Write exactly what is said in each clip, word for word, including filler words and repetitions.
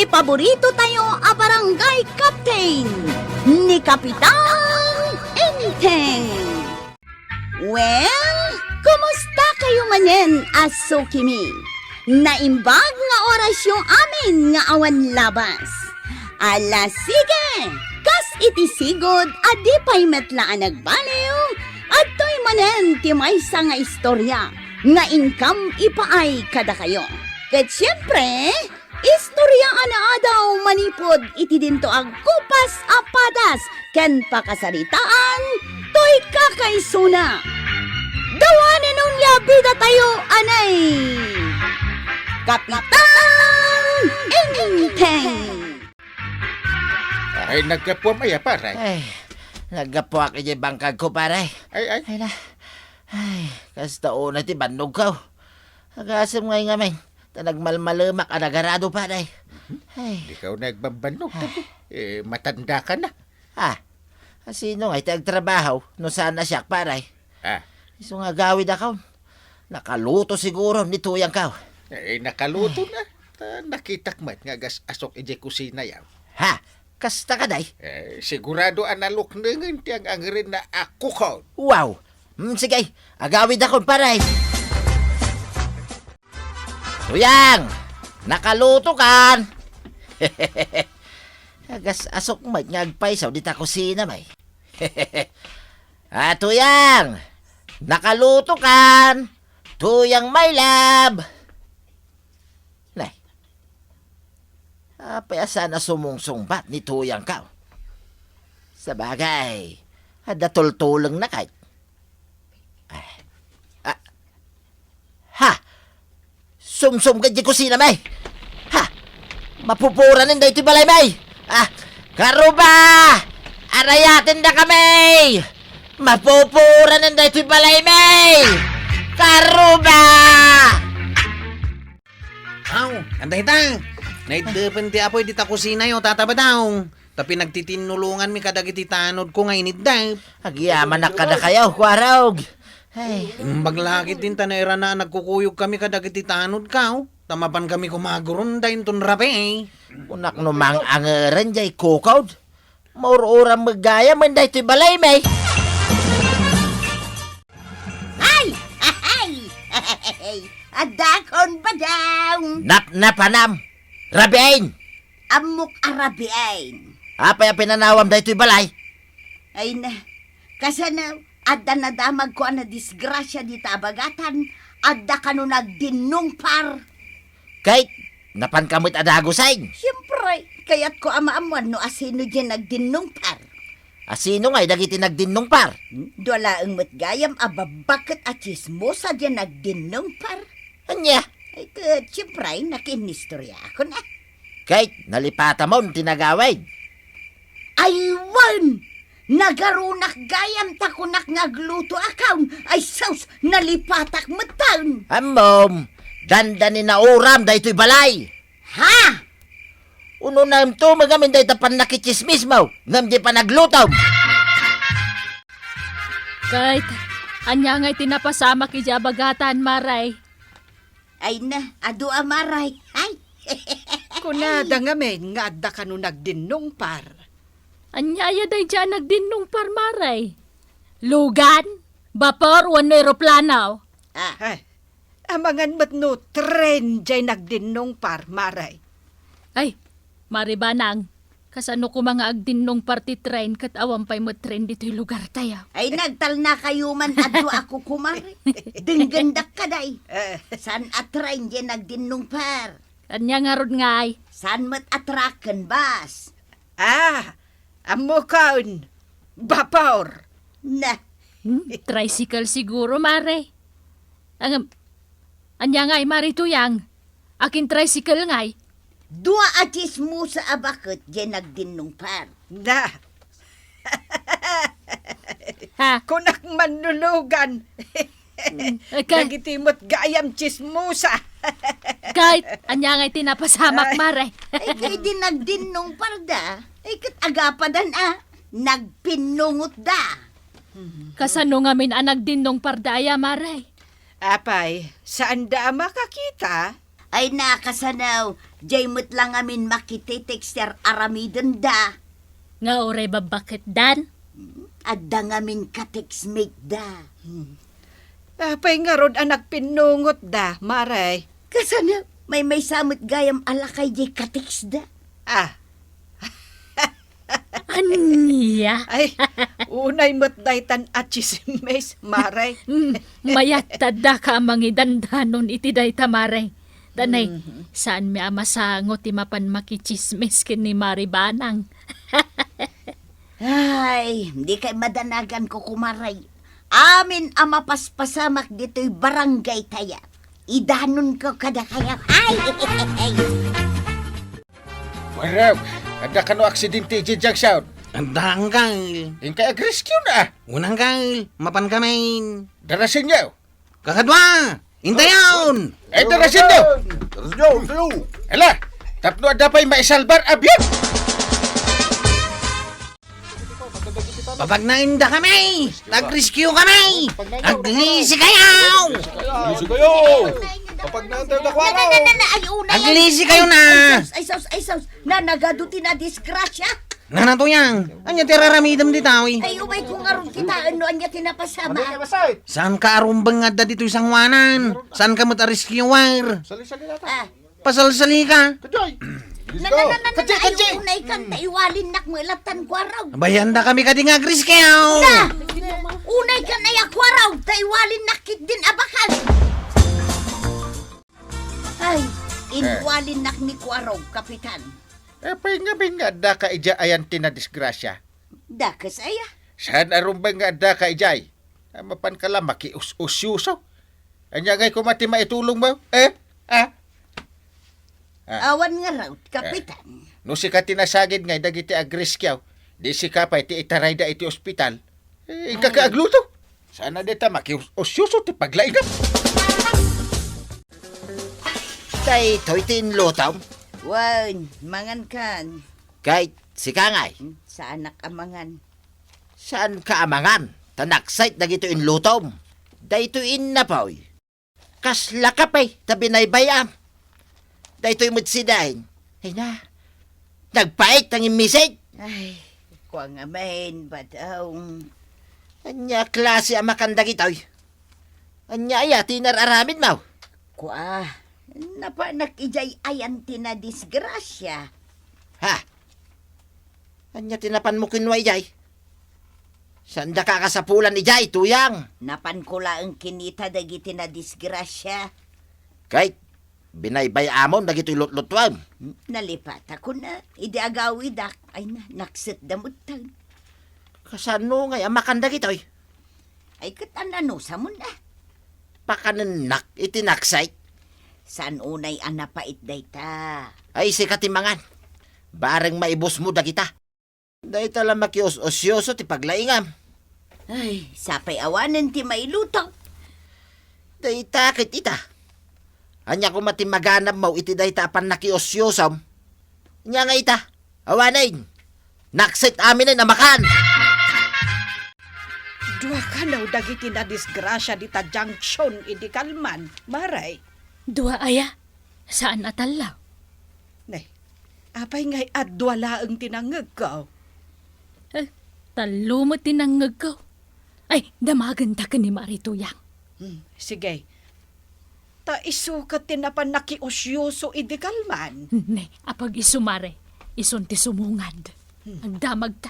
Paborito tayo a barangay captain, ni Kapitan Enteng. Well, kumusta kayo manen a sukimi? Naimbag nga orasyo amin nga awan labas. Ala, sige! Kas iti sigud a di pay met la a nagbaliw, adtoy manen ti maysa nga istorya nga inkam ipaay kadakayo. Ket siempre, istorya a naadaw manipud iti dinto agkupas a padas ken pakasaritaan toy kakaisuna. Dawanen onia bidatayo, anay! Kapitan Enteng! Ay, naggapuam aya, pare? Ay, naggapuak iti bangkagko, pare. Ay, ay. Ay na. Ay, kasta unay ti bannogko. Agasem ngay ngamin, ta nagmalmalemak a nagarado, pare. Ay. Dika unay agbambannog, tabi. Eh, matandaka na. Ah, asino ngay ti agtrabaho no saan a siak, pare? Ah. Isu nga agawidakon. Nakaluto siguro ni Tuyangko. Eh, nakaluto na. Ta nakitak met nga agas-asok idiay kusinayam. Ha? Kasta kadi? Eh, sigurado a naluknengen ti ang-angerenna a kukon. Wow! Mm, sige, agawidakon, pare. Tuyang! Nakalutokan! Agas-asok met nga agpayso dita kusinam ay. Ah, Tuyang! Nakalutokan! Tuyang, my love! Nay, apay a saan a sumungsungbat ni Tuyangko? Sabagay, adda tultulengna kay. Ah, ah, ha? Sumsumged diay kusinam ay! Ha? Mapupuranen daytoy balaymi ay! Ah, karuba! Arayatendakami! Mapupuranen daytoy balaymi ay! Karuba! Aw, anta ita? Naiddepen ti apoy dita kusinayo, Tata Badong. Ta pinagtitinnulonganmi kadagiti tanodko nga iniddep. Agyamanak kadakayo, Kuarog. Ay. Imbag la ketdin ta nairana a nagkukuyogkami kadagiti tanodko, ta mapankami koma agurunda inton rabii. Kunak no mang-angeren diay kukod. Maur-uram met gayam daytoy balaymi. Ay! Ay! Addakon, Badong! Napnapanam! Rabiin! Ammok a rabiin. Apay a pinanawam daytoy balay? Ay na, kasano, adda nadamagko a nadisgrasia dita a bagatan, adda kano nagdinnungpar. Ket, napanka met a dagusen? Siempre, kayatko a maammuan no asino diay nagdinnungpar. Asino ngay dagiti nagdinnungpar? Hmm? Dua laeng met gayam a babbaket a tsismosa diay nagdinnungpar. Ania? Ay, ket, siempre, nakinistoriaakon a. Ket, nalipatamon ti nagawid? Ay, wen! Nagarunak gayam ta kunak nga aglutoakon. Ay, sus, nalipatak metten. Ammom, dandani nauram daytoy balay. Ha? Uno naemto, magamin dayta pannakitsismismo, ngem di panaglutom. Ket, ania ngay ti napasamak idiay bagatan, Mare? Ay na, adu a, Mare. Ay. Kunada ngamin nga adda kano nagdinnungpar. Ania aya daydiay a nagdinnungpar, Mare? Lugan? Bapor wenno eroplano? Ah. Ay, amangan met no tren diay nagdinnungpar, Mare. Ay, Mare Banang, kasano koma nga agdinnungpar ti tren ket awan pay met tren ditoy lugartayo? Ay, nagtalnakayo man adu a kukumare. Denggendak kadi. Eh. Saan a tren diay nagdinnungpar? Ania ngarud ngay? Saan met a truck ken bus? Ah, ammokon, bapor. Na. Hmm, tricycle siguro, Mare. Ang, ania ngay, Mare Tuyang? Akin tricycle ngay? Dua a tsismosa a baket diay nagdinnungpar. Na. Ha? Kunak man no lugan. Mm, okay. Dagiti met gayam tsismosa. Ket, ania ngay ti napasamak, Mare? Ay, ket idi nagdinnungparda, ay, ket agapadan a, nagpinnungotda. Kasano ngamin a nagdinnungparda aya, Mare? Apay, saanda a makakita? Ay, nakasano, Jay met la ngamin makitetext ti ar-aramidenda. Nga uray babbaketdan? Adda ngamin ka-textmate da. Hmm. Apay ngarud a nagpinnungotda, Mare? Kasano? Maymaysa met gayam a lakay jay ka-text da. Ah. Ania? Ay, unay met daytan a tsismis, Mare. Mm, mayat ta addaka a mangidandanon iti dayta, Mare. Tanay, Mhm. saanmi a masango ti mapan makitsismis ken ni Mare Banang. Ay, dikay madanagan, kukumaray. Amin a mapaspasamak ditoy barangay tayo, idanonko kadakayo. Ay! Warag, adda kano aksidente idiay junction? Adda, Angkal. Inkay agrescue na. Una, Angkal, mapan kamin. Darasenyo. Kakadua, intayon! Ay, darasenyo! Darasenyo, intayo! Ala, tapno adda pay maisalbar a biag! Papagnaenda kami! Nag-rescue kami! Aglisi kayo! Aglisi kayo! Papagnaen tayo, Dakwaro! Na, na, na, na, ay, una yan. Aglisi kayo na! Ay, sus, ay, sus, ay, sus. Na, nagadu ti na disgrasya. Nana, Tuyang, ania ti raramidem ditoy? Ay, umayko ngarud kitaen no ania ti napasamak. Saanka a rumbeng nga adda ditoy sangoanan? Saanka met a rescuer? Ah. Pasalsalika. Kajay! Na, na, na, na, na, ay, unay kan, ta iwalinnak met lattan, Kuaraw. Abayan da kami kadi nga agrescue. Na! Unay kan, ay, a Kuaraw, ta iwalinnak ketdin a bakal. Ay, eh, inwalinnak ni Kuaraw, Kapitan. Apay ngamin nga addaka idiay ayan ti nadisgrasya? Dakes aya? Saan a rumbeng nga addaka idiay? A, mapanka la makius-usyoso. Ania ngay koma ti maitulongmo? Eh? Ah? Ah. Awan ngarud, eh, Kapitan. No sika ti nasagid ngay dagiti agrescue, di sika pay ti itarayda iti ospital. Eh, inka ka agluto. Sana dita makius-usyoso ti paglaingam. Daytoy ti inlutom? Wen, mangan kan. Kay, sika ngay? Hmm, saanak a mangan. Saanka a mangan? Ta naksait dagitoy inlutom. Daytoy innapoy. Kasla kape ta binaybay-am. Daytoy met sidain. Ay na, nagpait ta ngimmisig. Ay, kua ngamin, Badong. Ania a klase a makan dagitoy? Ania aya ti inar-aramidmo? Kua, napanak idiay ayan ti nadisgrasya. Ha? Ania ti napanmo kenkuana idiay? Saandaka a kasapulan idiay, Tuyang. Napanko laeng kinita dagiti nadisgrasya. Kay, binaybay-amon dagitoy lutlutuem. Nalipatakon a, idi agawidak, ay na, naksetda metten. Kasano ngay a makan dagitoy? Ay, ket ananusamon a. Pakanennak iti naksait. Saan unay a napait dayta? Ay, sika ti mangan. Bareng maibusmo dagita. Dayta la makius-usyoso ti paglaingam. Ay, sapay awanen ti mailuto. Dayta ket ita. Ania koma ti maganabmo iti dayta a pannakiusyosom? Ania nga ita? Awanen. Naksait aminen a makan. Dua kano dagiti nadisgrasya dita junction idi kalman, Mare? Dua aya? Saan a tallo? Ne, apay ngay a dua laeng ti nangngegko? Eh, tallo met ti nangngegko. Ay, damagenta ken ni Mare Tuyang. Hmm, sige. Ta isu ket ti napan nakiusyoso idi kalman. Ne, apag isu, Mare. Isun ti sumungad. Hmm. Agdamagta.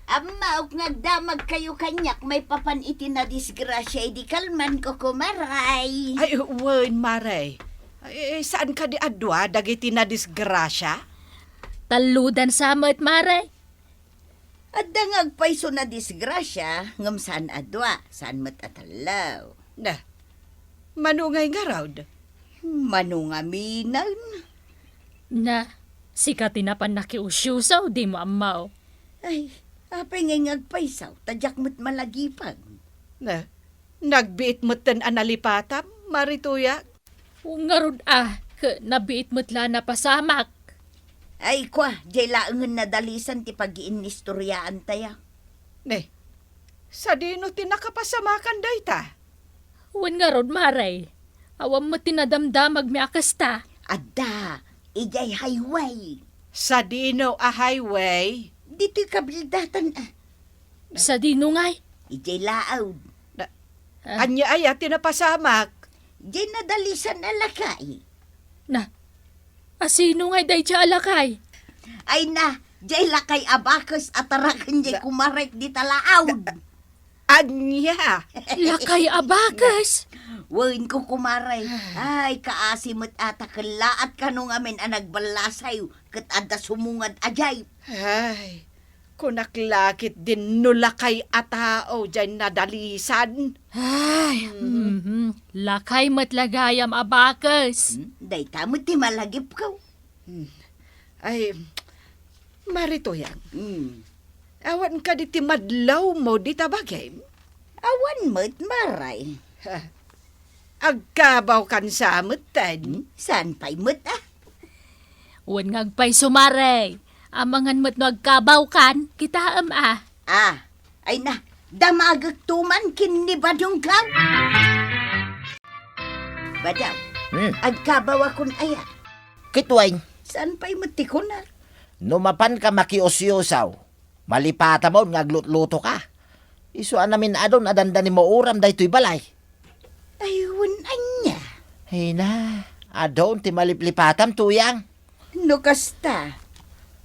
Ammaok nga agdamagkayo kaniak maipapan iti nadisgrasya idi kalman, kukumaray. Ay, wen, Mare. Ay, saan kadi a dua dagiti nadisgrasya? Tallodan sa met, Mare. Adda nga agpayso nadisgrasya, ngem saan a dua, saan met a tallo. Na, mano ngay ngarud? Mano ngamin? Na, sika ti napan nakiusyoso, dimo ammo. Ay, apay ngay nga agpayso, ta diak met malagipag. Na, nagbiit metten a nalipatam, Mare Tuyang? Ngarud a, ket nabiit met la a napasamak. Ay, kua, diay laengen nadalisan ti pagiinnistoryaantayo. Ne, sadino ti nakapasamakan dayta? Wen ngarud, Mare. Awan met ti nadamdamagmi a kasta. Adda, Idiay highway. Sadino a highway? Ditoy kabildatan, ah. Sadino ngay? Idiay laawd. Na, Ah. Ania aya ti napasamak? Diay nadalisan a lakay. Na, asino ngay daydiay a lakay? Ay na, diay lakay a bakes a taraken diay Na, kumarek dita laawd. Ania? Lakay a bakes? Wen, kukumare. Ay, kaasi met a ta kellaat kano ngamin a nagballasay ket adda sumungad a jay. Ay, kunak la ketdin no lakay a tao jay nadalisan. Ay, Mhm. mhm. Lakay met la gayam a bakes. Hmm, dayta met ti malagipko. Hmm. Ay, Mari Tuyang, Hmm. awan kadi ti madlawmo dita bagim? Awan met, Mare. Ha. Agkabawkan sa metten? Hmm? Saan pay met, ah? Wen nga agpayso, Mare. Amangan met no agkabawkan, kitaem, ah. Ah, ay na, damagekto man ken ni Badong ka? Badong, Hmm. agkabawakon aya? Ket wen. Saan pay met ti kuna? No mapanka makiusiusaw, malipatamon nga aglutlutoka. Isu a namin-adun a dandani mo uram daytoy balay. Ay, wen ania? Ay na, adun ti maliplipatam, Tuyang. No kasta,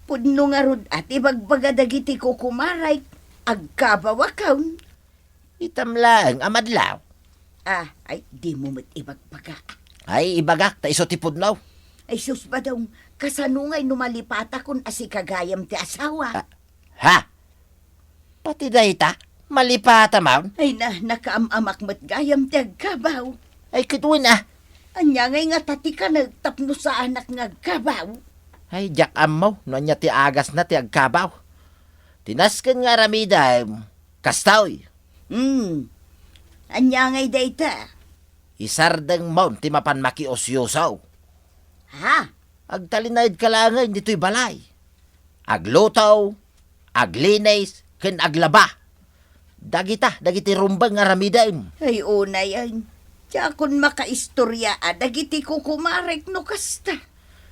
pudno ngarud a ti bagbaga dagiti kukumarek, agkabawakon. Itam laeng a madlaw. Ah, ay, dimo met ibagbaga. Ay, ibagak, ta isu ti pudno. Ay, sus, Badong, kasano ngay no malipatakon a sika gayam ti asawa? Ah, ha? Pati dayta, malipatamon? Ay na, nakaam-amak met gayam ti agkabaw. Ay, ket wen, ah. Ania ngay ngata ti kaneg tapno saanak nga agkabaw? Ay, diak ammo no ania ti agasna ti agkabaw. Ti nasken nga aramidem, kastoy. Hmm. Ania ngay dayta? Isardengmon ti mapan makiusiusaw. Ha? Agtalinaedka laengen ditoy balay. Agluto, aglinis, ken aglaba. Dagita, dagiti rumbeng nga aramidem. Ay, unay, ay. Diakon makaistorya a dagiti kukumarek no kasta.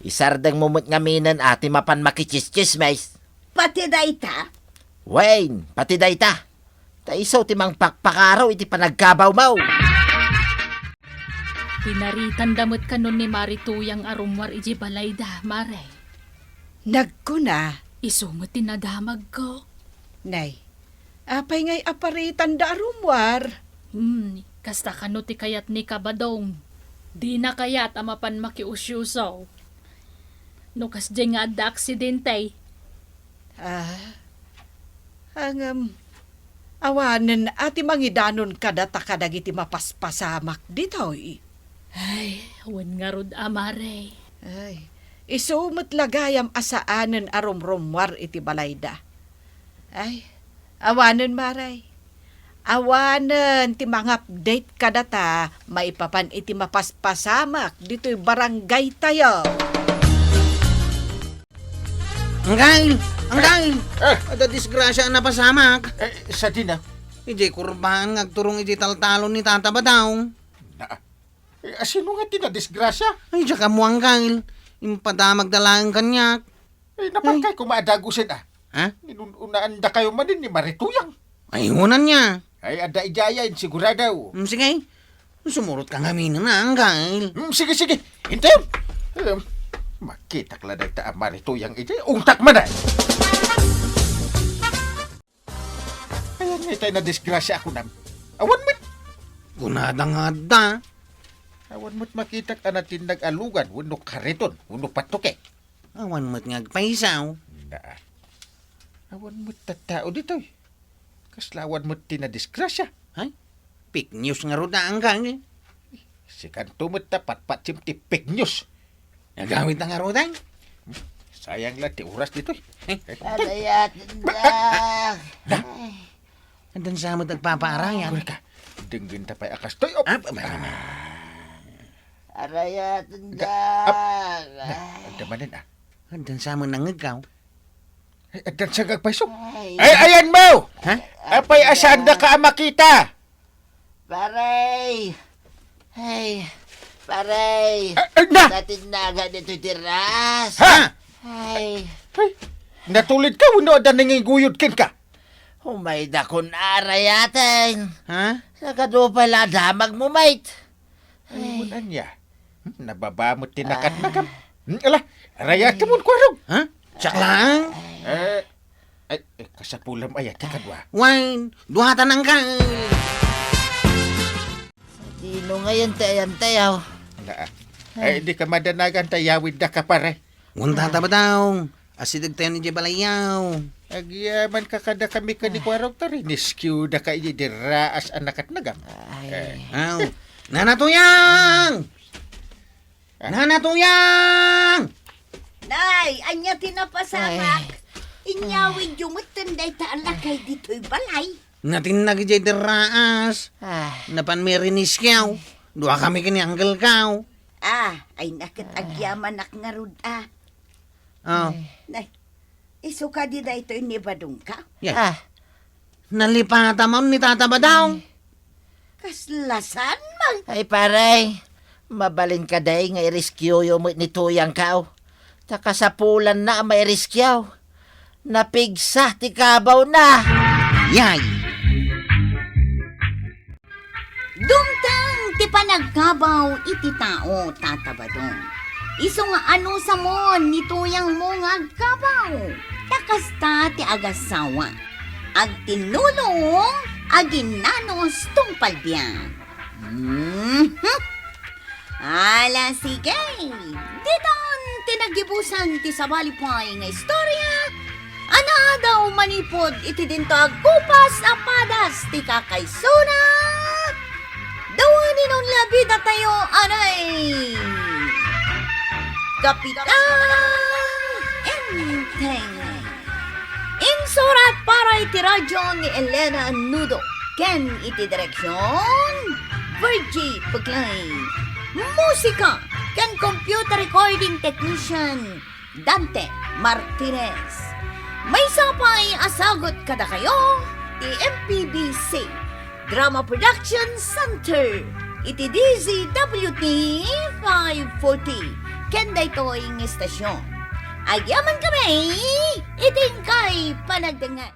Isardengmo met ngaminen a ti mapan makitsistsismes. Pati dayta? Wen, pati dayta. Ta isu ti mangpakpakaro iti panagkabawmo. Pinaritanda met kanon ni Mari Tuyang a rummuar idiay balayda, Mare. Nagkuna, isu met ti nadamagko. Nay, apay ngay a paritanda a rummuar? Hmm, kasta kano ti kayat ni Kabadong. Dina kayat a mapan makiusiusaw. No kasdiay nga adda aksidente. Ah, ngem, awanen a ti mangidanon kadata kadagiti mapaspasamak ditoy. Ay, wen ngarud a, Mare. Ay, isu met la gayam a saanen a rumrummuar iti balayda. Ay, awanen, Mare. Awanen ti mangupdate kadata maipapan iti mapaspasamak ditoy barangaytayo. Anggail! Anggail! Eh! Adda disgrasya a napasamak. Eh, sadino? Idiay kurbaan nga agturong idiay taltalon ni Tata Badong. Na, eh, asino nga ti nadisgrasya? Ay, diak ammo, Anggail. Impadamagda laeng kaniak. Eh, napangkay koma a dagusen, ah. Ha? Inun-unaandakayo manen ni Mari Tuyang. Ay, wen ania. Ay, adda idiay, sigurado. Hmm, sige. Sumurotka ngamin, Anggail. Hmm, sige, sige. Intayon. Em, makitak la dayta a Mari Tuyang idiay. Ungtak man, ah. Ayan nga itay na disgrasya a kunam. Awan met. Kunada nga adda. Awan met makitak a natinnag a lugan wenno kariton wenno pattuke. Awan met nga agpaysaw. Na. Awan met tattao ditoy. Kasla awan met ti nadisgrasya. Hay? Fake news ngarud a, Anggail. Sikanto met ta patpatsim ti fake news. Agawidta ngarud, ay? Sayang la ti oras ditoy. Eh? Adayat, Ba-, ah, ah, na? Addan sa met agpapaarayan. Kureka. Denggen ta pay a kastoy, oh. Ah, ba-, ba-, Arayat, Ga-, ap-, na, adda manen, ah. Addan sa met nangegkaw. Ay, addan sa agpayso. Ay. Ay, ayan mo! Ha? Apay, asaanda ka a makita? Paray! Ay, Pare, Ah, ah, na! Natinnagan ditoy derraas. Ha? Ay. Ay, natulidka wenno adda nangiguyod kenka? Umaydakon a rayaten. Ha? Sa kadu pay la damagmo, mait. Ay, ania? Hmm, nababa met ti nakatnakam. Hmm, ala, rayatem, Kuarog. Ha? Siak laeng? Eh, ay, eh, kasapulam aya ti kadua? Wen, duatan, Angkel. Dino ngayon ti ayantayaw? Ala, ah. Ay, di ka madanagan ta yawidda ka, pare. Wen, Tata Badong, asidegtayon idiay balayyo. Agyamanka kadakami ken ni Kuarog ta riniskiwdaka idiay derraas a nakatnagam. Ay. Eh. Aw. Nana Tuyang! Ah. Nana Tuyang! Nay, ania ti napasamak? Ay. Inyawidyo metten dayta a lakay ditoy balay. Natinnag idiay derraas. Ah. Napan mi riniskiaw. Duakami ken ni Angkelkaw. Ah, ay naket agyamanak ngarud, ah. Oh. Ay. Nay, isu kadi daytoy ni Badongka? Yes. Ah. Nalipatam ni Tata Badong. Ay. Kasla saan man? Ay, pare, mabalin kadi nga iriskiwyo met ni Tuyangkaw. Ta kasapulanna a mairiskiaw. Napigsa ti kabawna. Yay! Dumteng ti panagkabaw iti tao, Tata Badong. Isu nga anusamon ni Tuyangmo nga agkabaw. Ta kasta ti agasawa. Agtinnulong, aginnanos, tungpal biag. Mhm. Ala, sige. Ditan ti naggibusan ti sabali pay nga istorya a naadaw manipud iti dinto agkupas a padas ti kakaisuna. Dawani no nga bidatayo, anay, Kapitan Enteng. Insurat para iti radyo ni Elena Nudo ken iti direksion, Virgie Puglay. Musika ken computer recording technician, Dante Martinez. Maysa pay a sagut kadakayo ti M P B C Drama Production Center iti D Z W T five forty ken daytoy nga estasion. Agyamankami iti inkay panagdengngeg.